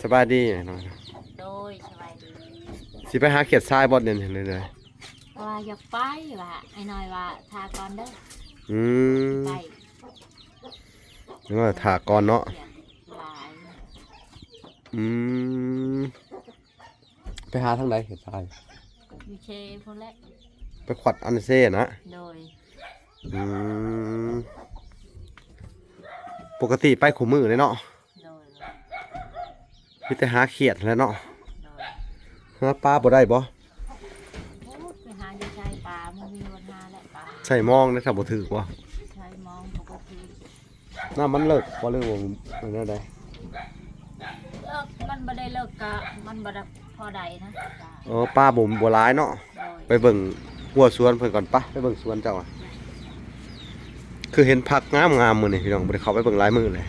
ສະບາຍດີນ້ອງ. ໂດຍ ສະບາຍດີ. ຊິໄປຫາຂຽດຊາຍບໍ່ດຽວນີ້ ຫຼືໃດ? ວ່າຢາກໄປ ວ່າອ້າຍນ້ອຍວ່າຖ້າກ່ອນເດີ. ອືມ ໄປ ຍັງວ່າຖ້າກ່ອນເນາະ. ຂຽດຫຼາຍ. ອືມ ໄປຫາທາງໃດຂຽດຊາຍ? ຢູ່ເຊພຸ້ນແຫຼະ. ໄປຂວັດອັນເຊນະ? ໂດຍ. ອືມ ປົກກະຕິໄປຄູ່ມື້ເລີຍເນາະ? ໂດຍ. ມີແຕ່ຫາຂຽດແຫຼະເນາະ. ໂດຍ. ຫາປາບໍ່ໄດ້ບໍ່? ໂອ້ ໄປຫາຢູ່ໃສປາ ບໍ່ມີວັນຫາແຫຼະປາ. ໃສ່ມອງໄດ້ ຖ້າບໍ່ຖືກບໍ່? ໃສ່ມອງກໍບໍ່ຖືກ. ນ້ຳມັນເລິກບໍ່ ຫຼືວ່າແນວໃດ? ເລິກ ມັນບໍ່ໄດ້ເລິກ ກະມັນບໍ່ໄດ້ພໍໄດ້ນະ. ເອີ ປາບໍ່ ບໍ່ຫຼາຍເນາະ. ໂດຍ. ໄປເບິ່ງຮົ້ວສວນເພິ່ນກ່ອນປະ ໄປເບິ່ງສວນເຈົ້າອະ. ຄືເຫັນຜັກງາມໆມື້ນີ້ພີ່ນ້ອງ ບໍ່ໄດ້ເຂົ້າໄປເບິ່ງຫຼາຍມື້ເລີຍ.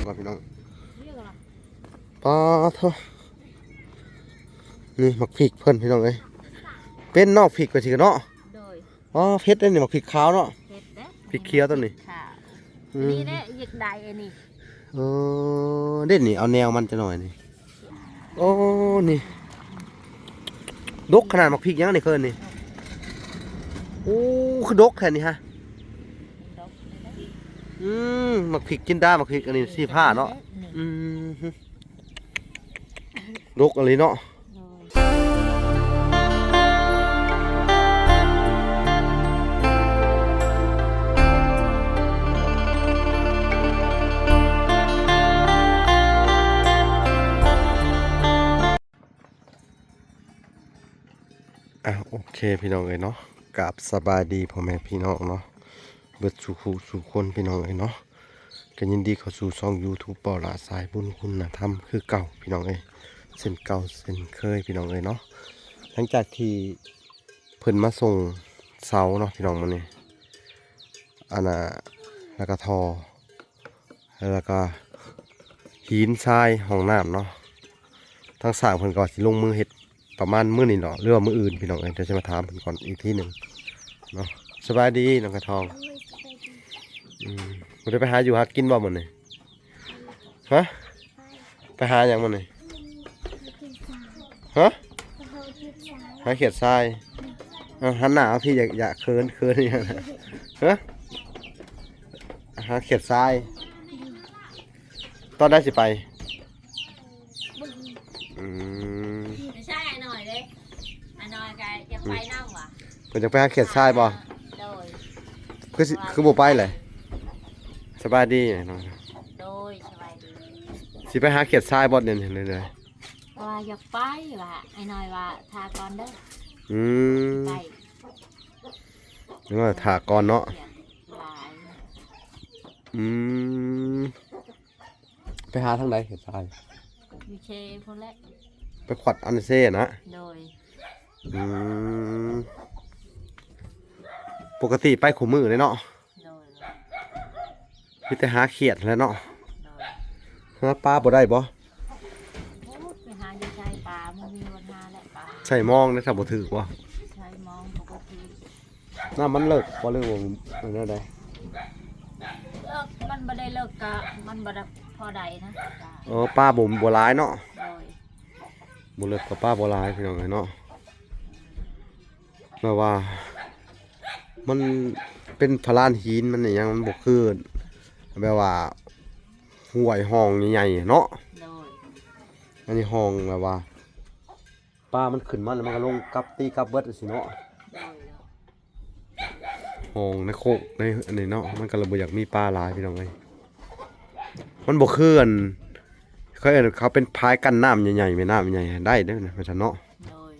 ວ່າພີ່ນ້ອງ ປາໂທ້ ນີ້ໝາກພິກເພິ່ນພີ່ນ້ອງເອີຍ ເປັນນອກພິກວ່າຊິເນາະ. ໂດຍ. ອໍ ເຜັດເດ້ນີ້ ໝາກພິກຂາວເນາະ. ເຜັດເດ້ ພິກຂຽວຕົວນີ້. ຂາວ. ອືມ ນີ້ແຫຼະຢາກໄດ້ອັນນີ້. ເອີ ເດ້ນີ້ ເອົາແນວມັນຈັກໜ້ອຍນີ້. ໂອ້ ນີ້ ດົກຂະໜາດ. ໝາກພິກຫຍັງນີ້ເອີ້ນນີ້? ໂອ້ ຄືດົກແທ້ນີ້ຮະ. ອືມ ໝາກພິກຈິນດາ ໝາກພິກອັນນີ້ສີຟ້າເນາະ. ອືມ ດົກອີ່ຫຼີເນາະ. ໂດຍ. ອ່ະ ໂອເຄພີ່ນ້ອງເອີຍເນາະ ກາບສະບາຍດີພໍ່ແມ່ພີ່ນ້ອງເນາະ ເບິດສູ່ຜູ້ສູ່ຄົນພີ່ນ້ອງເອີຍເນາະ. ກໍຍິນດີເຂົ້າສູ່ຊ່ອງຢູທູບ ເປົ່າຫຼ້າສາຍບຸນຄຸນນະທຳຄືເກົ່າພີ່ນ້ອງເອີຍ ເຊັ່ນເກົ່າເຊັ່ນເຄີຍພີ່ນ້ອງເອີຍເນາະ. ຫຼັງຈາກທີ່ເພິ່ນມາສົ່ງເສົາເນາະພີ່ນ້ອງ ມື້ນີ້ ອັນນ່າ ແລ້ວກໍທໍ່ ແລ້ວກໍຫີນຊາຍຫ້ອງນ້ຳເນາະ ທາງຊ່າງເພິ່ນກໍວ່າຊິລົງມືເຮັດ ປະມານມື້ນີ້ເນາະ ຫຼືວ່າມື້ອື່ນພີ່ນ້ອງເອີຍ ດຽວຈະມາຖາມເພິ່ນກ່ອນອີກທີໜຶ່ງເນາະ. ສະບາຍດີນ້ອງກະທອງ. ໂດຍ ສະບາຍດີ. ອືມ ບໍ່ໄດ້ໄປຫາຢູ່ຫາກິນບໍ່ມື້ນີ້? ຮະ? ໄປຫາຫຍັງມື້ນີ້? ຮະ? ຫາຂຽດຊາຍ. ເອົາ ຫັນໜ້າມາພີ້ ຢາກ ຢາກເຂີນ ເຂີນຫຍັງ? ຮະ? ຫາຂຽດຊາຍ. ຕອນໃດຊິໄປ? ອືມ ໄປໃສອ້າຍນ້ອຍເດ້? ອ້າຍນ້ອຍກໍຢາກໄປນຳຫວາ? ເພິ່ນຢາກໄປຫາຂຽດຊາຍບໍ່? ໂດຍ. ຄືຊິ ຄືບໍ່ໄປແຫຼະ? ສະບາຍດີນ້ອງ. ໂດຍ ສະບາຍດີ. ຊິໄປຫາຂຽດຊາຍບໍ່ດຽວນີ້ ຫຼືໃດ? ວ່າຢາກໄປ ວ່າອ້າຍນ້ອຍວ່າຖ້າກ່ອນເດີ. ອືມ ໄປ ຍັງວ່າຖ້າກ່ອນເນາະ. ຂຽດຫຼາຍ. ອືມ ໄປຫາທາງໃດຂຽດຊາຍ? ຢູ່ເຊພຸ້ນແຫຼະ. ໄປຂວັດອັນເຊນະ? ໂດຍ. ອືມ ປົກກະຕິໄປຄູ່ມື້ເລີຍເນາະ? ໂດຍ. ມີແຕ່ຫາຂຽດແຫຼະເນາະ. ໂດຍ. ຫາປາບໍ່ໄດ້ບໍ່? ໂອ້ ໄປຫາຢູ່ໃສປາ ບໍ່ມີວັນຫາແຫຼະປາ. ໃສ່ມອງໄດ້ ຖ້າບໍ່ຖືກບໍ່? ໃສ່ມອງກໍບໍ່ຖືກ. ນ້ຳມັນເລິກບໍ່ ຫຼືວ່າແນວໃດ? ເລິກ ມັນບໍ່ໄດ້ເລິກ ກະມັນບໍ່ໄດ້ພໍໄດ້ນະ. ເອີ ປາບໍ່ ບໍ່ຫຼາຍເນາະ. ໂດຍ. ບໍ່ເລິກກໍປາບໍ່ຫຼາຍພີ່ນ້ອງເອີຍເນາະ. ແບບວ່າມັນເປັນພະລານຫີນ ມັນອີ່ຫຍັງ ມັນບໍ່ຄືແບບວ່າຫ້ວຍຮ່ອງໃຫຍ່ໆເນາະ. ໂດຍ. ອັນນີ້ຮ່ອງແບບວ່າ ປາມັນຂຶ້ນມາແລ້ວມັນກໍລົງກັບ ຕີກັບເບິດຈັ່ງຊີ້ເນາະ. ໂດຍ. ຫ້ອງໃນໂຄກໃນອັນນີ້ເນາະ ມັນກໍເລີຍບໍ່ຢາກມີປາຫຼາຍພີ່ນ້ອງເອີຍ. ມັນບໍ່ຄືອັນ ເຂົາເອີ້ນ ເຂົາເປັນຝາຍກັ້ນນ້ຳໃຫຍ່ໆ ແມ່ນ້ຳໃຫຍ່ໄດ້ເດ້ ວ່າຊັ້ນເນາະ. ໂດຍ.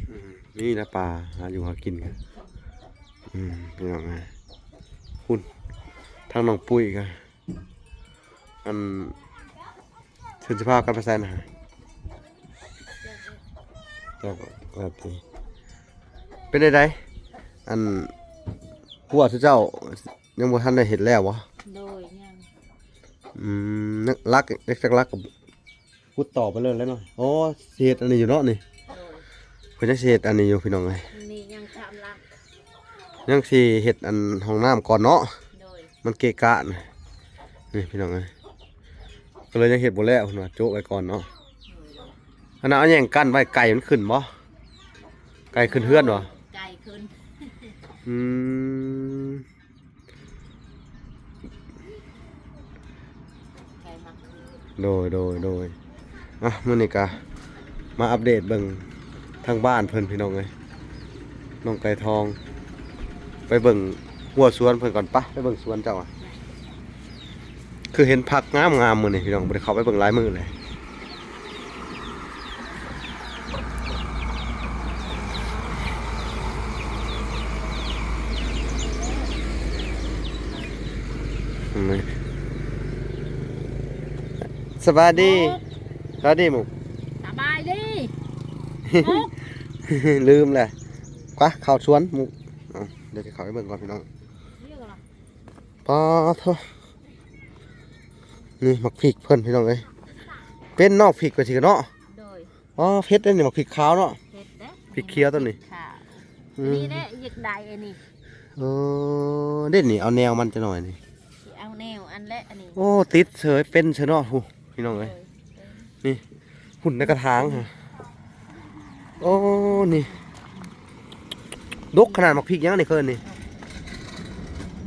ອືມ ນີ້ນະປາຫາຢູ່ຫາກິນກັນ. ອືມ ພີ່ນ້ອງເອີຍ ພຸ້ນ ທາງນ້ອງປຸ້ຍກໍ ອັນ ເພິ່ນຊິພາກັນໄປໃສນະ? ເປັນໃດໃດ ອັນ ຮົ້ວເຈົ້າຍັງບໍ່ທັນໄດ້ເຮັດແລ້ວບໍ່? ໂດຍ ຍັງ. ອືມ ຫຼັກ ຫຼັກ ຫຼັກກໍຂຸດຕໍ່ໄປເລີຍແຫຼະເນາະ. ອໍ ຊິເຮັດອັນນີ້ຢູ່ເນາະນີ້. ໂດຍ. ເພິ່ນຍັງຊິເຮັດອັນນີ້ຢູ່ພີ່ນ້ອງເອີຍ. ນີ້ຍັງສາມຫຼັກ. ຍັງຊິເຮັດອັນຫ້ອງນ້ຳກ່ອນເນາະ ໂດຍ ມັນເກະກະນະ ນີ້ພີ່ນ້ອງເອີຍ ກໍເລີຍຍັງເຮັດບໍ່ແລ້ວ ເພິ່ນວ່າໂຈະໄວ້ກ່ອນເນາະ ໂດຍ ອັນນັ້ນເອົາຫຍັງກັ້ນໄວ້ ໄກ່ມັນຂຶ້ນບໍ່? ໄກ່ຂຶ້ນເຮືອນບໍ່? ໄກ່ຂຶ້ນ ອືມ ໂດຍ ໂດຍ ໂດຍ ອ່ະ ມື້ນີ້ກະມາອັບເດດເບິ່ງທາງບ້ານເພິ່ນ ພີ່ນ້ອງເອີຍ ນ້ອງໄກ່ທອງ ໄປເບິ່ງຮົ້ວສວນເພິ່ນກ່ອນປະ ໄປເບິ່ງສວນເຈົ້າ ຄືເຫັນຜັກງາມໆ ມື້ນີ້ພີ່ນ້ອງ ບໍ່ໄດ້ເຂົ້າໄປເບິ່ງຫຼາຍມື້ເລີຍ. ສະບາຍດີ ສະບາຍດີໝູ່ ສະບາຍດີ ລືມແຫຼະ ໄປເຂົ້າສວນໝູ່ ເອົ້າ ດຽວຊິເຂົ້າໄປເບິ່ງກ່ອນພີ່ນ້ອງ ປາໂທ້ ນີ້ໝາກພິກເພິ່ນພີ່ນ້ອງເອີຍ ເປັນເນາະ ພິກວ່າຊິເນາະ ໂດຍ ອໍ ເຜັດເດ້ນີ້ ໝາກພິກຂາວເນາະ ເຜັດເດ້ ພິກຂຽວຕົວນີ້ ຂາວ ອືມ ນີ້ແຫຼະ ຢາກໄດ້ອັນນີ້ ເອີ ເດ້ນີ້ ເອົາແນວມັນຈັກໜ່ອຍນີ້ ຊິເອົາແນວອັນແລະອັນນີ້ ໂອ້ ຕິດເສີຍ ເປັນເສີຍເນາະ ຜູ້ ພີ່ນ້ອງເອີຍ ໂດຍ ນີ້ ຫຸ່ນໃນກະຖາງ ໂອ້ ນີ້ ດົກຂະໜາດ ໝາກພິກຫຍັງນີ້ເຄີຍນີ້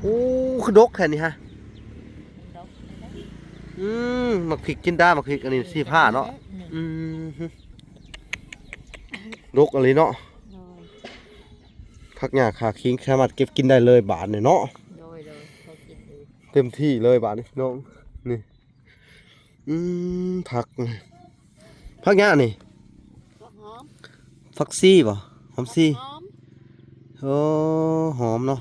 ໂອ້ ຄືດົກແທ້ນີ້ຮະ ອືມ ໝາກພິກຈິນດາ ໝາກພິກອັນນີ້ສີຟ້າເນາະ ອືມ ດົກອີ່ຫຼີເນາະ ໂດຍ ຜັກຫຍ້າຂາຄີງ ສາມາດເກັບກິນໄດ້ເລີຍບາດນີ້ເນາະ ໂດຍ ໂດຍ ພໍກິນຢູ່ ເຕັມທີ່ເລີຍບາດນີ້ພີ່ນ້ອງ ນີ້ ອືມ ຜັກ ຜັກຫຍັງອັນນີ້ ຜັກຫອມ ຜັກຊີບໍ່ ຫອມຊີ ຫອມ ໂອ້ ຫອມເນາະ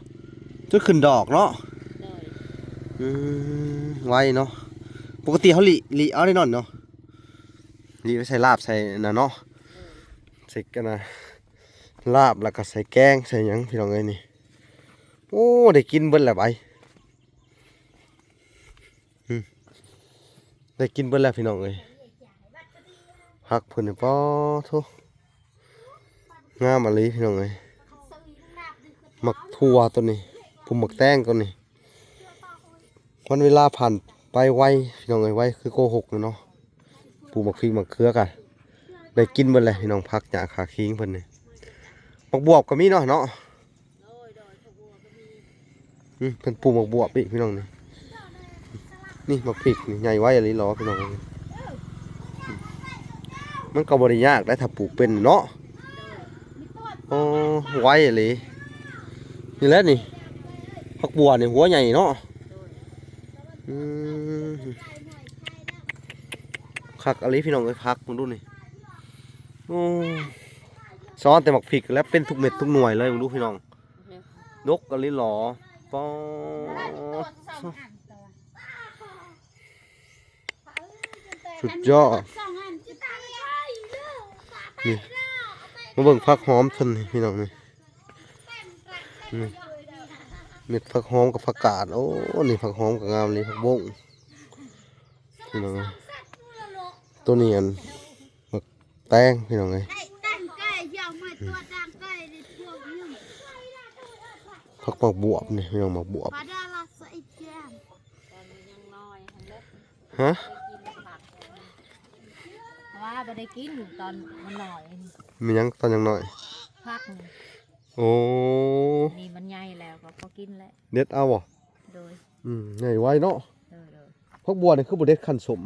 ຈົນຂຶ້ນດອກເນາະ ໂດຍ ອືມ ໄວເນາະ ປົກກະຕິເຮົາລິ ລິເອົາໄດ້ເນາະ ລິໄວ້ໃສ່ລາບໃສ່ອັນນັ້ນເນາະ ເອີ ໃສ່ອັນນ່າ ລາບ ແລ້ວກໍໃສ່ແກງໃສ່ຫຍັງພີ່ນ້ອງເອີຍນີ້ ໂອ້ ໄດ້ກິນເບິດແລ້ວໄວ ອືມ ໄດ້ກິນເບິດແລ້ວພີ່ນ້ອງເອີຍ ຜັກເພິ່ນນີ້ ປາໂທ້ ງາມອີ່ຫຼີພີ່ນ້ອງເອີຍ ໝາກຖົ່ວຕົວນີ້ ປູໝາກແຕງຕົວນີ້ ວັນເວລາຜ່ານໄປໄວພີ່ນ້ອງເອີຍ ໄວຄືໂກຫົກເນາະ ປູໝາກພິກໝາກເຂືອກະໄດ້ກິນເບິດແຫຼະພີ່ນ້ອງ ຜັກຫຍ້າຂາຄີງເພິ່ນນີ້ ໝາກບວບກໍມີເນາະ ເນາະ ໂດຍ ໂດຍ ຜັກບົວກໍມີ ອືມ ເພິ່ນປູໝາກບວບອີກພີ່ນ້ອງນີ້ ນີ້ໝາກພິກນີ້ໃຫຍ່ໄວອີ່ຫຼີຫຼໍພີ່ນ້ອງ ມັນກໍບໍ່ໄດ້ຍາກໄດ໋ ຖ້າປູກເປັນເນາະ ໂອ້ ໄວອີ່ຫຼີ ນີ້ແຫຼະນີ້ ຜັກບົວນີ້ຫົວໃຫຍ່ເນາະ ອືມ ຄັກອີ່ຫຼີພີ່ນ້ອງເອີຍ ຜັກເບິ່ງດູນີ້ ໂອ້ ຊ້ອນແຕ່ໝາກພິກແລ້ວເປັນທຸກເມັດທຸກໜ່ວຍເລີຍ ເບິ່ງດູພີ່ນ້ອງ ດົກອີ່ຫຼີຫຼໍ ປາໂທ້ ສຸດຍອດ ນີ້ ມາເບິ່ງຜັກຫອມເພິ່ນນີ້ພີ່ນ້ອງນີ້ ນີ້ ເມັດຜັກຫອມກັບຜັກກາດ ໂອ້ ນີ້ຜັກຫອມກໍງາມນີ້ ຜັກບົ້ງ ພີ່ນ້ອງເອີຍ ໂຕນີ້ອັນ ໝາກແຕງພີ່ນ້ອງເອີຍ ຜັກໝາກບວບນີ້ພີ່ນ້ອງ ໝາກບວບ ຮະ ເພາະວ່າບໍ່ໄດ້ກິນຕອນມັນນ້ອຍ ມີຫຍັງຕອນຍັງນ້ອຍ ຜັກນີ້ ໂອ້ ນີ້ມັນໃຫຍ່ແລ້ວກໍພໍກິນແລ້ວ ເດັດເອົາບໍ່ ໂດຍ ອືມ ໃຫຍ່ໄວເນາະ ໂດຍ ໂດຍ ຜັກບົວນີ້ຄືບໍ່ເດັດຄັ້ນສົ້ມ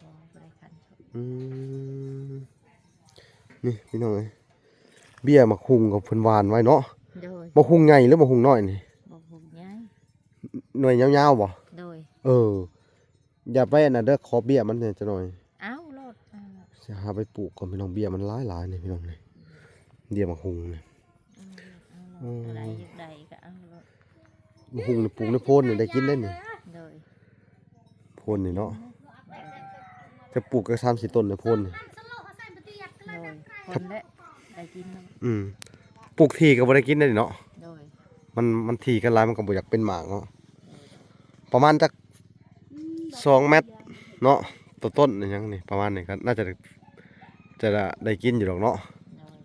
ບໍ່ ບໍ່ໄດ້ຄັ້ນສົ້ມ ອືມ ນີ້ພີ່ນ້ອງເອີຍ ເບ້ຍໝາກຫຸ່ງກໍເພິ່ນຫວ່ານໄວ້ເນາະ ໂດຍ ໝາກຫຸ່ງໃຫຍ່ຫຼືໝາກຫຸ່ງນ້ອຍນີ້ ໝາກຫຸ່ງໃຫຍ່ ໜ່ວຍຍາວໆບໍ່ ໂດຍ ເອີ ຢ່າໄປອັນນັ້ນເດີ ຂໍເບ້ຍມັນແດ່ຈັກໜ່ອຍ ເອົາໂລດ ເອົາໂລດ ຊິຫາໄປປູກກ່ອນພີ່ນ້ອງ ເບ້ຍມັນຫຼາຍໆນີ້ພີ່ນ້ອງນີ້ ເບ້ຍໝາກຫຸ່ງນີ້ ເອົາໂລດ ເອີ ເອີ ຜູ້ໃດຢາກໄດ້ກໍເອົາໂລດ ໝາກຫຸ່ງນີ້ປູກໃນໂພນນີ້ໄດ້ກິນໄດ໋ນີ້ ໂດຍ ໂພນນີ້ເນາະ ຈະປູກຈັກສາມສີ່ຕົ້ນໃນໂພນນີ້ ໂດຍ ຄົນແຫຼະໄດ້ກິນເນາະ ອືມ ປູກຖີ່ກໍບໍ່ໄດ້ກິນໄດ໋ເນາະ ໂດຍ ມັນ ມັນຖີ່ກັນຫຼາຍ ມັນກໍບໍ່ຢາກເປັນໝາກເນາະ ປະມານຈັກສອງແມັດເນາະ ຕໍ່ຕົ້ນອີຫຍັງນີ້ ປະມານນີ້ກໍໜ້າຈະ ຈະໄດ້ກິນຢູ່ດອກເນາະ ໂດຍ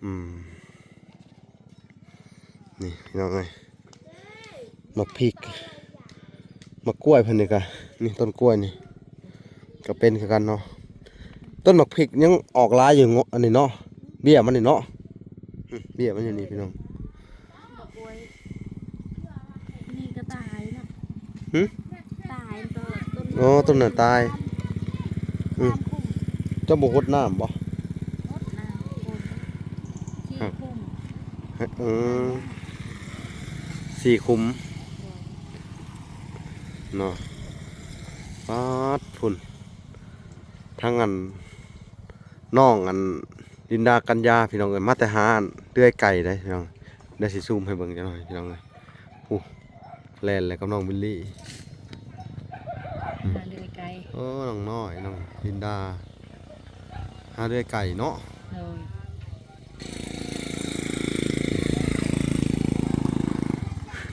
ອືມ ນີ້ພີ່ນ້ອງເອີຍ ໝາກພິກ ໝາກກ້ວຍເພິ່ນນີ້ກະ ນີ້ຕົ້ນກ້ວຍນີ້ ກະເປັນຄືກັນເນາະ. ຕົ້ນໝາກພິກຍັງອອກຫຼາຍຢູ່ເນາະ ອັນນີ້ເນາະ ເບ້ຍມັນນີ້ເນາະ ອືມ ເບ້ຍມັນຢູ່ນີ້ພີ່ນ້ອງ. ໝາກກ້ວຍນີ້ກະຕາຍເນາະ. ຫື? ຕາຍ ຕົ້ນ ອໍ ຕົ້ນນັ້ນຕາຍ. ອືມ ເຈົ້າບໍ່ຫົດນ້ຳບໍ່? ຫົດນ້ຳ ຝົນ ສີ່ຄຸມ ເອີ ສີ່ຄຸມເນາະ. ປາດ ພຸ້ນ ທາງອັນ ນ້ອງອັນ ລິນດາ ກັນຍາ ພີ່ນ້ອງເອີຍ ມາແຕ່ຫາເດືອຍໄກ່ເດ້ພີ່ນ້ອງ. ດຽວຊິຊູມໃຫ້ເບິ່ງຈັກໜ້ອຍພີ່ນ້ອງເອີຍ. ຜູ້ ແລ່ນແລ້ວກັບນ້ອງບິນລີ ຫາເດືອຍໄກ່. ໂອ້ ນ້ອງນ້ອຍ ນ້ອງລິນດາ ຫາເດືອຍໄກ່ເນາະ. ໂດຍ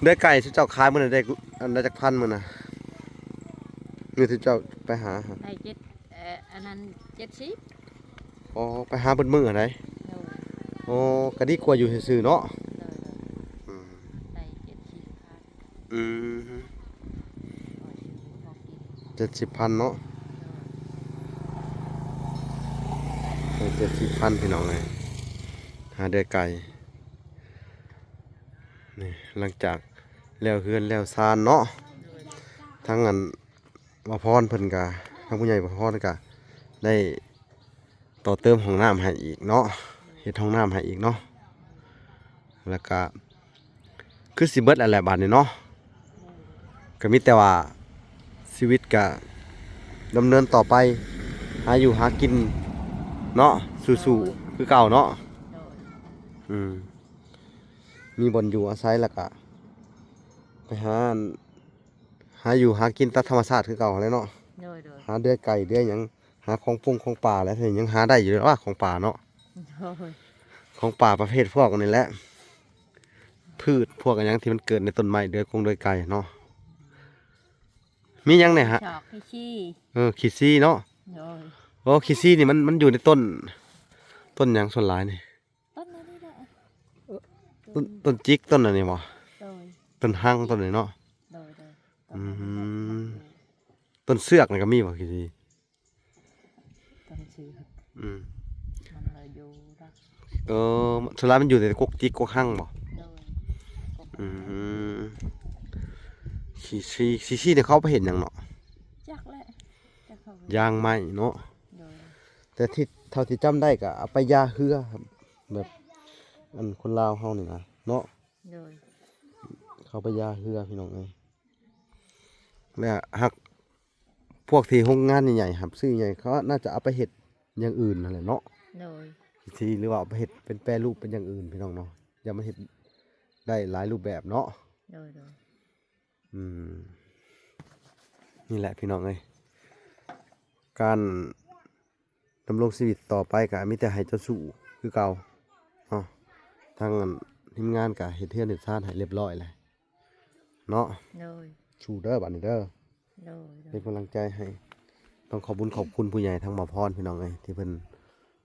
ເດືອຍໄກ່ ຊຸມເຈົ້າຂາຍມື້ນັ້ນໄດ້ ອັນ ໄດ້ຈັກພັນມື້ນະ? ມື້ທີ່ເຈົ້າໄປຫາ ໄດ້ເຈັດ ເອີ ອັນນັ້ນ ເຈັດສິບ. ອໍ ໄປຫາເບິດມື້ຫັ້ນໃດ. ໂດຍ ໂອ້ ກະດີກວ່າຢູ່ຊື່ໆເນາະ. ໂດຍໆ ອືມ ໄດ້ເຈັດສິບພັນ. ອືມ ເຈັດສິບພັນເນາະ. ໂດຍ ໄດ້ເຈັດສິບພັນ ພີ່ນ້ອງເອີຍ ຫາເດືອຍໄກ່. ນີ້ ຫຼັງຈາກແລ້ວເຮືອນແລ້ວຊານເນາະ ໂດຍ ທາງອັນ ບ່າວພອນເພິ່ນກະ ທາງຜູ້ໃຫຍ່ບ່າວພອນກະໄດ້ຕໍ່ເຕີມຫ້ອງນ້ຳໃຫ້ອີກເນາະ ເຮັດຫ້ອງນ້ຳໃຫ້ອີກເນາະ. ແລ້ວກະຄືຊິເບິດແລ້ວແຫຼະບາດນີ້ເນາະ ກະມີແຕ່ວ່າຊີວິດກະດຳເນີນຕໍ່ໄປ ຫາຢູ່ຫາກິນເນາະ ສູ້ໆຄືເກົ່າເນາະ. ໂດຍ ອືມ ມີບ່ອນຢູ່ອາໄສ ແລ້ວກະໄປຫາ ຫາຢູ່ຫາກິນຕາມທຳມະຊາດຄືເກົ່າຫັ້ນແຫຼະເນາະ. ໂດຍໆ ຫາເດືອຍໄກ່ເດືອຍຫຍັງ ຫາຂອງປົງຂອງປ່າແຫຼະ ຍັງຫາໄດ້ຢູ່ເດ້ວ່າຂອງປ່າເນາະ. ໂດຍ ຂອງປ່າປະເພດພວກນີ້ແຫຼະ ພືດພວກຫຍັງທີ່ມັນເກີດໃນຕົ້ນໄມ້ ເດືອຍກົງເດືອຍໄກ່ເນາະ. ມີຫຍັງແດ່ຫະ? ຂີ້ຊອກ ຂີ້ຊີ ເອີ ຂີ້ຊີເນາະ. ໂດຍ ໂອ້ ຂີ້ຊີນີ້ມັນ ມັນຢູ່ໃນຕົ້ນ ຕົ້ນຫຍັງສ່ວນຫຼາຍນີ້? ຕົ້ນອັນນີ້ແຫຼະ ຕົ້ນ ຕົ້ນຈິກ ຕົ້ນອັນນີ້ບໍ່? ໂດຍ ຕົ້ນຮັງຕົ້ນນີ້ເນາະ. ໂດຍໆ ອືມ ຕົ້ນເຊືອກນີ້ກະມີບໍ່? ຂີ້ຊີ ຕົ້ນເຊືອກ ອືມ ມັນລະຢູ່ດອກ. ເອີ ສ່ວນຫຼາຍມັນຢູ່ແຕ່ກົກຈິກກົກຮັງບໍ່? ໂດຍ ອືມ ຂີ້ຊີ ຂີ້ຊີນີ້ເຂົາເອົາໄປເຮັດຫຍັງເນາະ? ຈັກແຫຼະ ຈັກເຂົາ ຢາງໄມ້ເນາະ. ໂດຍ ແຕ່ທີ່ ເທົ່າທີ່ຈຳໄດ້ກະເອົາໄປຢາເຮືອ ແບບ ອັນຄົນລາວເຮົານີ້ນະເນາະ. ໂດຍ ເຂົາໄປຢາເຮືອພີ່ນ້ອງເອີຍ. ແລ້ວຫາກພວກທີ່ໂຮງງານໃຫຍ່ໆ ຮັບຊື້ໃຫຍ່ ເຂົາໜ້າຈະເອົາໄປເຮັດຢ່າງອື່ນຫັ້ນແຫຼະເນາະ. ໂດຍ ທີ່ ຫຼືວ່າເອົາໄປເຮັດເປັນແປຮູບເປັນຢ່າງອື່ນພີ່ນ້ອງເນາະ ຢ່າມາເຮັດໄດ້ຫຼາຍຮູບແບບເນາະ. ໂດຍໆ ອືມ ນີ້ແຫຼະພີ່ນ້ອງເອີຍ ການ ດຳລົງຊີວິດຕໍ່ໄປກະມີແຕ່ໃຫ້ເຈົ້າສູ້ຄືເກົ່າເນາະ. ທາງທີມງານກະເຮັດເຮືອນເຮັດຊານໃຫ້ລຽບລ້ອຍແລ້ວເນາະ. ໂດຍ ສູ້ເດີບາດນີ້ເດີ. ໂດຍໆ ເປັນກຳລັງໃຈໃຫ້. ຕ້ອງຂອບບຸນຂອບຄຸນຜູ້ໃຫຍ່ທາງໝໍພອນ ພີ່ນ້ອງເອີຍ ທີ່ເພິ່ນ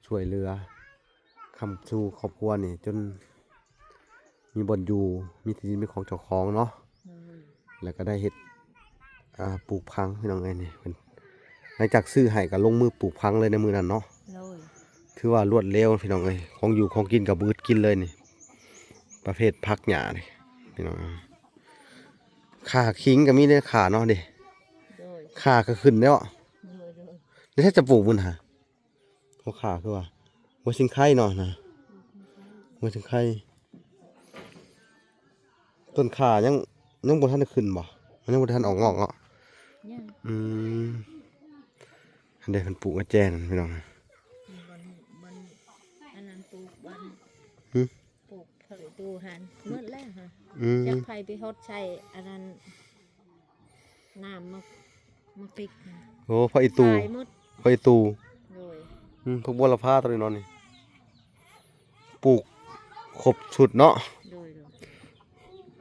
ຊ່ວຍເຫຼືອຄ້ຳຊູຄອບຄົວນີ້ ຈົນມີບ່ອນຢູ່ ມີທີ່ດິນເປັນຂອງເຈົ້າຂອງເນາະ. ໂດຍ ແລ້ວກະໄດ້ເຮັດ ອ່າ ປູກຜັງພີ່ນ້ອງເອີຍນີ້. ເພິ່ນ ຫຼັງຈາກຊື້ໃຫ້ກະລົງມືປູກຜັງເລີຍໃນມື້ນັ້ນເນາະ. ໂດຍ ຖືວ່າລວດເລັວພີ່ນ້ອງເອີຍ ຂອງຢູ່ຂອງກິນກະບໍ່ອຶດກິນເລີຍນີ້ ປະເພດຜັກຫຍ້ານີ້ພີ່ນ້ອງ. ຂ່າຂິງກະມີເດ້ ຂ່າເນາະເດ້. ໂດຍ ຂ່າກະຂຶ້ນແລ້ວ. ໂດຍໆ ແລ້ວຖ້າຈະປູກມັນຫາ ຫົວຂ່າຄືວ່າ ຫົວຊິງໄຄເນາະນະ ຫົວຊິງໄຄ. ຕົ້ນຂ່າຍັງ ຍັງບໍ່ທັນໄດ້ຂຶ້ນບໍ່? ມັນຍັງບໍ່ທັນອອກງອກເນາະ. ຍັງ ອືມ ອັນໃດເພິ່ນປູກກະແຈນັ້ນພີ່ນ້ອງ. ບ່ອນ ບ່ອນອັນນັ້ນປູກ ບ່ອນ ຫື ປູກຜັກອີຕູຫັ້ນ ໝົດແລ້ວຫະ. ອືມ ຈັກໃຜໄປຫົດໃສ່ອັນນັ້ນ ນ້ຳໝາກ ໝາກພິກ. ໂອ້ ຜັກອີຕູ ຕາຍໝົດ ຜັກອີຕູ. ໂດຍ ອືມ ຜັກບົວລະພາໂຕນີ້ເນາະນີ້ ປູກຄົບຊຸດເນາະ. ໂດຍ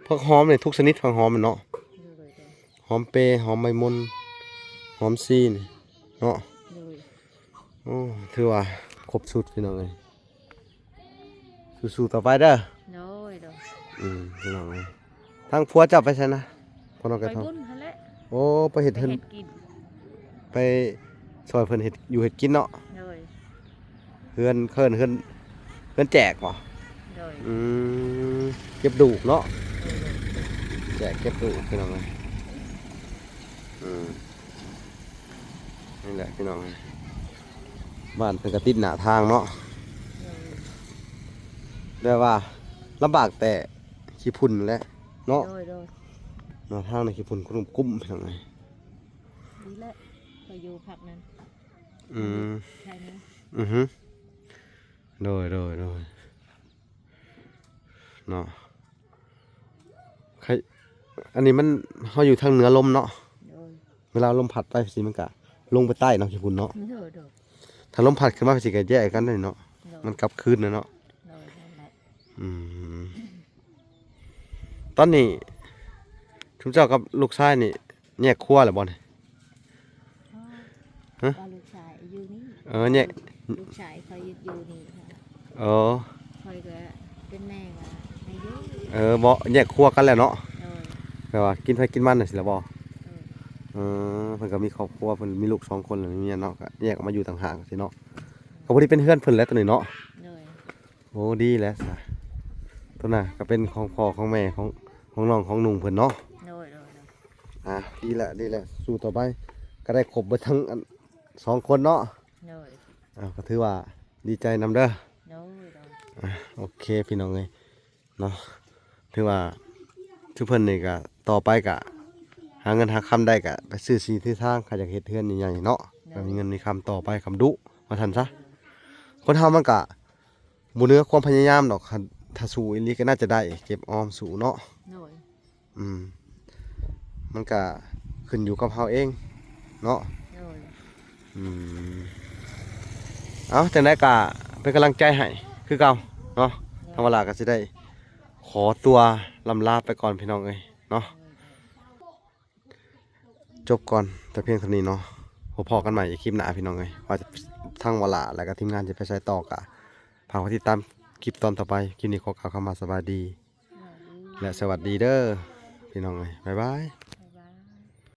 ໆ ຜັກຫອມນີ້ທຸກຊະນິດ ຜັກຫອມນີ້ເນາະ. ໂດຍໆ ຫອມເປ ຫອມໃບມົນ ຫອມຊີນີ້ເນາະ. ໂດຍ ໂອ້ ຖືວ່າຄົບຊຸດພີ່ນ້ອງເອີຍ. ສູ້ໆຕໍ່ໄປເດີ. ໂດຍໆ ອືມ ພີ່ນ້ອງເອີຍ ທາງຜົວເຈົ້າໄປໃສນະ? ພໍ່ນ້ອງໄກ່ທອງ ໄປບຸນຫັ້ນແຫຼະ ໂອ້ ໄປເຮັດເຮືອນ ໄປເຮັດກິນ ໄປຊ່ອຍເພິ່ນເຮັດຢູ່ເຮັດກິນເນາະ. ໂດຍ ເຮືອນ ເອີ້ນເຮືອນ ເຮືອນແຈກບໍ? ໂດຍ ອືມ ເກັບດູກເນາະ. ໂດຍ ແຈກເກັບດູກ ພີ່ນ້ອງເອີຍ ອືມ ນີ້ແຫຼະ ພີ່ນ້ອງເອີຍ ບ້ານເພິ່ນກໍຕິດໜ້າທາງເນາະ. ໂດຍ ແຕ່ວ່າລຳບາກແຕ່ຂີ້ຝຸ່ນແຫຼະເນາະ. ໂດຍໆ ໜ້າທາງນີ້ຂີ້ຝຸ່ນກຸ້ມໆ ພີ່ນ້ອງເອີຍ ນີ້ແຫຼະ ຂ້ອຍຢູ່ພັກນັ້ນ. ອືມ ໃຊ່ເນາະ ອືຮຶ ໂດຍໆໆ ເນາະ ໄຄ ອັນນີ້ມັນ ເຮົາຢູ່ທາງເໜືອລົມເນາະ. ໂດຍ ເວລາລົມພັດໄປຊີ້ ມັນກະລົງໄປໃຕ້ເນາະ ຂີ້ຝຸ່ນເນາະ. ໂດຍໆ ຖ້າລົມພັດຂຶ້ນມາຊີ້ກະແຍກກັນເດ້ເນາະ. ໂດຍ ມັນກັບຄືນນະເນາະ. ໂດຍ ນັ້ນແຫຼະ ອືມ ຕອນນີ້ຊຸມເຈົ້າກັບລູກຊາຍນີ້ແຍກຄົວແລ້ວບໍ່ນີ້? ຮະ? ວ່າລູກຊາຍຢູ່ນີ້ ເອີ ແຍກ ລູກຊາຍຂ້ອຍຢູ່ນີ້. ເອີ ຂ້ອຍກໍເປັນແມ່ວ່າໃຫ້ຢູ່ ເອີ ບໍ່ ແຍກຄົວກັນແລ້ວເນາະ. ໂດຍ ແບບວ່າກິນໃຜກິນມັນຈັ່ງຊີ້ລະບໍ່? ໂດຍ ເອີ ເພິ່ນກໍມີຄອບຄົວ ເພິ່ນມີລູກສອງຄົນແລ້ວ ມີເມຍເນາະ ກໍແຍກອອກມາຢູ່ຕ່າງຫາກຊີ້ເນາະ. ກໍພໍດີເປັນເຮືອນເພິ່ນແຫຼະໂຕນີ້ເນາະ. ໂດຍ ໂອ້ ດີແຫຼະຊະ ໂຕນັ້ນກໍເປັນຂອງພໍ່ຂອງແມ່ ຂອງ ຂອງນ້ອງຂອງນຸ່ງເພິ່ນເນາະ. ໂດຍໆໆ ອ່າ ດີແຫຼະ ດີແຫຼະ ສູ້ຕໍ່ໄປ ກໍໄດ້ຄົບເບິດທັງອັນ ສອງຄົນເນາະ. ໂດຍ ອ່າ ກໍຖືວ່າດີໃຈນຳເດີ. ໂດຍໆ ອ່າ ໂອເຄ ພີ່ນ້ອງເອີຍ ເນາະ ຖືວ່າ ຄືເພິ່ນນີ້ກະ ຕໍ່ໄປກະ ຫາເງິນຫາຄຳໄດ້ກະ ໄປຊື້ທີ່ຊື້ທາງ ຄັນຢາກເຮັດເຮືອນໃຫຍ່ໆເນາະ. ໂດຍ ກໍມີເງິນມີຄຳຕໍ່ໄປ ຄຳດຸ ວ່າຊັ້ນຊະ. ໂດຍ ຄົນເຮົາມັນກະບໍ່ເໜືອຄວາມພະຍາຍາມດອກ ຄັນ ຖ້າສູ້ອີ່ຫຼີກໍໜ້າຈະໄດ້ ເກັບອອມສູ້ເນາະ. ໂດຍ ອືມ ມັນກະຂຶ້ນຢູ່ກັບເຮົາເອງເນາະ. ໂດຍ ອືມ ເອົາ ຈັ່ງໃດກະເປັນກຳລັງໃຈໃຫ້ຄືເກົ່າເນາະ. ໂດຍ ທາງວາລາກໍຊິໄດ້ຂໍຕົວລ່ຳລາໄປກ່ອນ ພີ່ນ້ອງເອີຍເນາະ. ໂດຍ ຈົບກ່ອນແຕ່ພຽງເທົ່ານີ້ເນາະ. ພໍ້ກັນໃໝ່ອີກຄລິບໜ້າ ພີ່ນ້ອງເອີຍ ວ່າທາງວາລາ ແລະກະທີມງານຈະໄປໃສຕໍ່ ກະຝາກໄວ້ຕິດຕາມຄລິບຕອນຕໍ່ໄປ. ຄລິບນີ້ຂໍກ່າວຄຳວ່າສະບາຍດີ ແລະ ສະຫວັດດີເດີ ພີ່ນ້ອງເອີຍ ບາຍບາຍ.